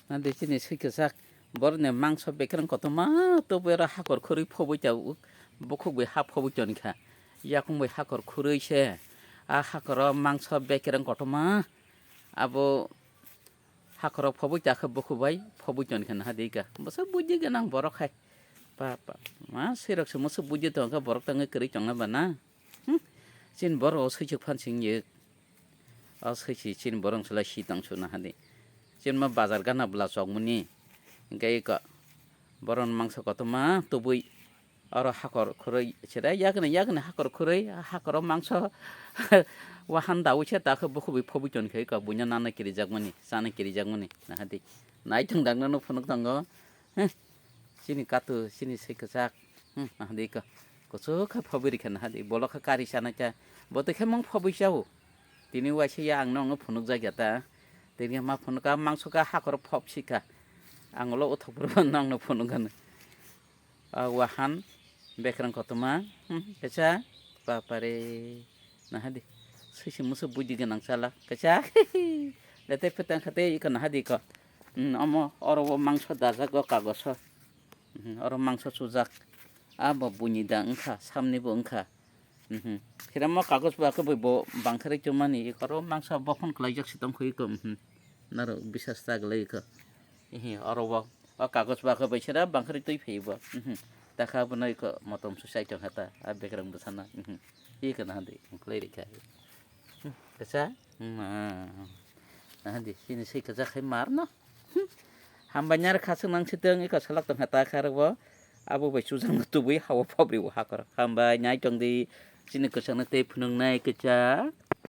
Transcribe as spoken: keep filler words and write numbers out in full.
Nadi chini swi kwchak, borokni mangso bekereng kotorma tubui oro hakor khurui phobui ta, bukhuk bai ha phobui tonkha, yakung bai hakor khurui se, a hakoro mangso bekereng kotorma abo hakoro phobui ta khe bukhuk bai phobui tonkha, naha di ka bwsa buji gwnang borok hai, pa pa ma swirok se musu buji tongkha borok tangwi kwrwi tongna ba na, hmm? Chini borok o swichuk phan sing ye. O swi si chini borok wngse lai si tong su naha di. Chini ma bazar gana bwla chokmani. Hingke eko borok ni mangso kotorma tubui. Oro hakor khurui chire yakni yakni hakor khurui hakoro mangso wahan daui se takhe bukhubui phobui tonkhe eko buino nana kirijakmani chana kirijakmani naha di. Naithok dakno no phunuk tongo. Heh. Chini katu, chini swi kwchak. Hmm, naha di ko. Kuchuk kha phobwi rikha naha di. Bolok kha kari sana cha. Bo twi khe mung phobwi chao. Tini waisa ya ang nongno phunukjak ya ta. Tini ma phunukha mangso kha hakoro phob sikha. Ang ulo uthok phuru nongno phunukha. A wahan bekrang kotorma. Hmm, kaisa. Bapare. Naha di. Swi si musu buji gwnang chala. Kaisa. Lete phetang khate iko naha di ko. Hmm, omo oro o mangso dajak o kagoso. Mhm, oro mangso chujak. Abo buini da wngkha, samni bo wngkha. Mhm. Khiramo kagoj ba khe bo bangkha rw chumani, oro mangso bophon kwlaijak se tongkho iko, mhm. Norok bisas ta glai iko. Ehe, oro bo, o kagoj ba khe bai sera bangkha rw twi phai bo. Mhm. Takha bo no iko motom se sai tongkha ta, a bekrang bwsano. Mhm. Iko naha di, kwlai rikha. Kaisa? Hmm, ah. Naha di, chini swi kwchak khai mar no. Hmm. Hambai nyar khaswk nang sitwng, iko salak tongkha ta kha rwbo. Abo bai chujakno tubui hawa phobri bo hakor. Hambai nyai tong di, chini kwchakno tei phunuknai kwchak.